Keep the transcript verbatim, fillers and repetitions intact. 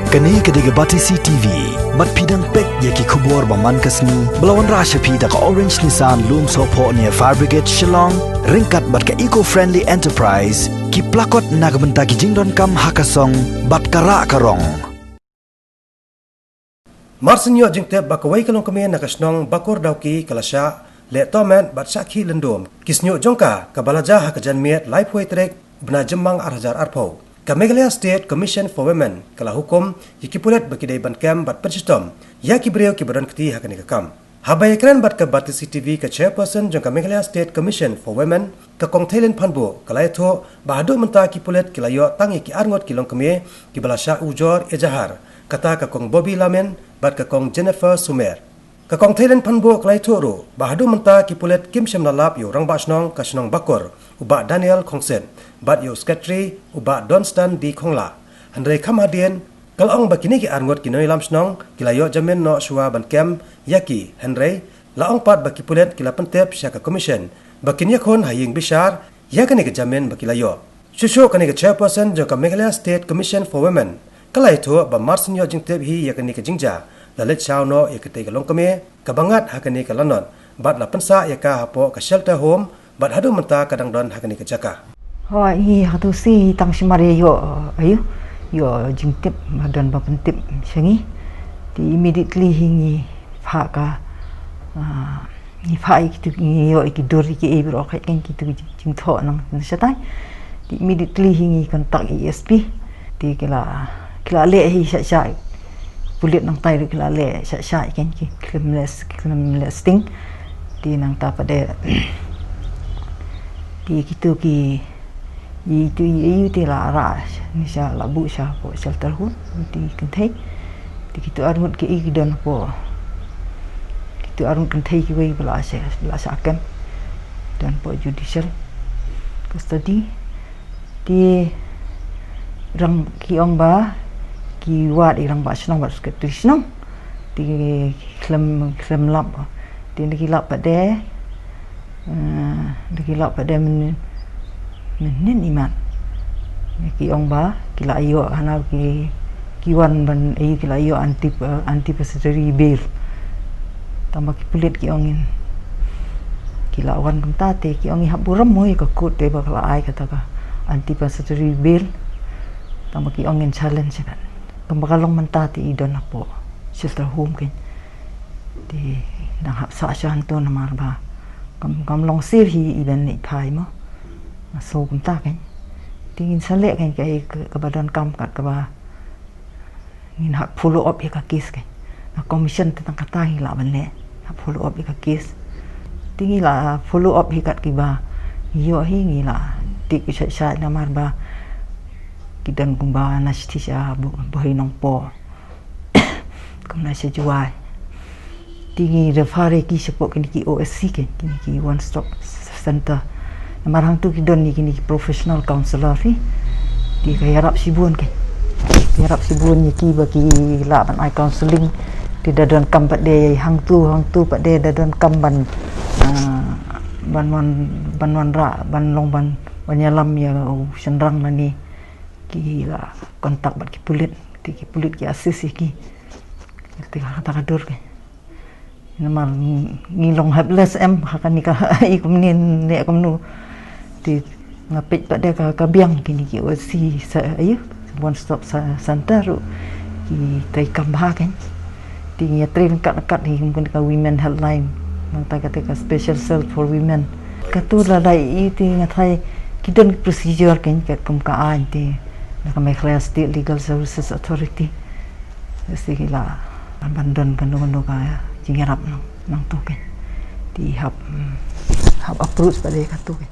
Kane ka dei ka Batesi T V. Bad phi dang peit ïa ki khubor ba man ka sngi ba la wanrah sha phi da ka Orange Nissan Lumsohphoh near Fire Brigade Shillong, ryngkat bad ka Eco Friendly Enterprise, ki plakot na ka bynta ki jingdonkam ha ka song bad ka rah ka rong. Mar sien ïoh jingtip ba kawei ka longkmie na ka shnong Bakur Dawki ka la shah leh tohmet bad shah khih lyndum. Ki shñiuh jong ka kaba la jia ha ka janmiet laiphew tarik bnai Jymmang ar hajar arphew. Ka Meghalaya State Commission for Women ka la hukum ïa ki pulit ba ki dei ban kem bad pynshitom ïa ki briew kiba don kti ha kane ka kam. Haba ïakren bad ka Batesi T V ka chairperson jong ka Meghalaya State Commission for Women, ka Kong Theilin Phanbuh, ka la ïathuh ba haduh mynta ki pulit ki la ïoh tang ïa ki arngut ki longkmie kiba la shah ujor ejahar, kata ka Kong Bobby Lamin bad ka Kong Jennifer Sumer. Ka Kong Theilin Phanbuh ka la ïathuh ruh ba haduh mynta ki pulit kim shym la lap ïa u rangbah shnong ka shnong Bakur, u Bah Daniel Khongsit, bad ïa u secretary, u Bah Donstan D Khongla. Hynrei kham hadien, ka la ong ba kine ki arngut ki nongïalam shnong ki la ïoh jamin noh shuwa ban kem ïa ki, hynrei la ong pat ba ki pulit ki la pyntip sha ka commission ba kin ïakhun ha ïing bishar ïa kane ka jamin ba ki la ïoh. Shuh shuh kane ka chairperson jong ka Meghalaya State Commission for Women ka la ïathuh ba mar sien ïoh jingtip hi ïa kane ka jingjia, la leit shaw noh ïa katei ka longkmie kaba ngat ha kane ka lanot bad la pynsah ïa ka hapoh ka shelter home, bad haduh mynta ka dang don ha kane ka jaka. Hooid, hi ha tu si tang shimar ïa ïoh, aïu, ïoh jingtip ba don ba pyntip sha ngi. Te immediately hi ngi phah ka, ah, ngi phah ïa kitu, ngi ïoh ïa ki dur ïa ki ei baroh, khein kitu ki jingthoh nang shatai. Te immediately hi ngi contact ïa A S P. Te ki la, ki la leh hi shah shah. Pulit nangtai ruh ki la leh shah shah, khein ki khlem leh, khlem leh sting. Te nangta pat de, te kitu ki, ïa itu, ïa itu te la rah ni sha, la buh sha hapoh shelter home, te kynthei. Te kitu arngut ki ei ki don hapoh, kitu arngut kynthei kiwei ba la sha, ba la sha kem, don hapoh judicial custody. Te rang ki ong ba ki wad ïa i rangbah shnong bad secretary shnong. Te khlem, khlem lap. Te nda ki lap pat de, eh, nda ki lap pat de myn, mynnin imat. Ki ong ba ki la ïoh, hana ki, ki wan ban, eh, ki la ïoh anti, anticipatory bail. Tangba ki pulit ki ong ngin, ki la wan kumta te ki ong ngi hap burom mo ïa ka court te ba ka la ai kata ka anticipatory bail. Tangba ki ong ngin challenge ïa ka. Kumba ka long mynta te i don hapoh shelter home, khein. Te dang hap sah sha hangto namar ba kam, kam long safe hi i ban leit phai mo. Nga sngew kumta, khein. Te ngin sa leh, khein, kaei ka, kaba donkam kat kaba ngin hap follow up ïa ka case, khein. Na commission te tang kata ngi lah ban leh, hap follow up ïa ka case. Te ngi la follow up hi kat kiba ngi ïoh hi, ngi la tip ki shait shait namar ba ki don kumba na shithi sha Bo-, Bhoi Nongpoh. Kumba na sha Jowai. Te ngi refer ïa ki shapoh kine ki O S C, khein, kine ki one stop center. Namar hangto ki don ïa kine ki professional counselor hi. Te ka ïarap shibun, khein. Ka ïarap shibun ïa ki ba ki lah ban ai counseling. Te da donkam pat de hangto, hangto pat de da donkam ban, ah, ban wan, ban wanrah, ban long ban, ban ïalam ïa u shynrang lane. Ki la contact bad ki pulit, te ki pulit ki assist ïa ki. Te kata ka dur, khein. Namar ngi long helpless em, ha kane ka, i kumne ne kumno. Te nga peit pat de ka, ka biang kine ki O S C sa, aïu, one stop sa, center ruh ki trei kam bha, khein. Te ngi ïatrei ryngkat ryngkat hi kum kane ka women helpline, nangta kata ka special cell for women. Kato la dei i te nga tharai ki don ki procedure, khein, katkum ka aiñ te na ka Meghalaya State Legal Services Authority. Te ki la ban don kano kano ka jingïarap nang, nangto, khein. Te hap, hap approach pat de kato, khein.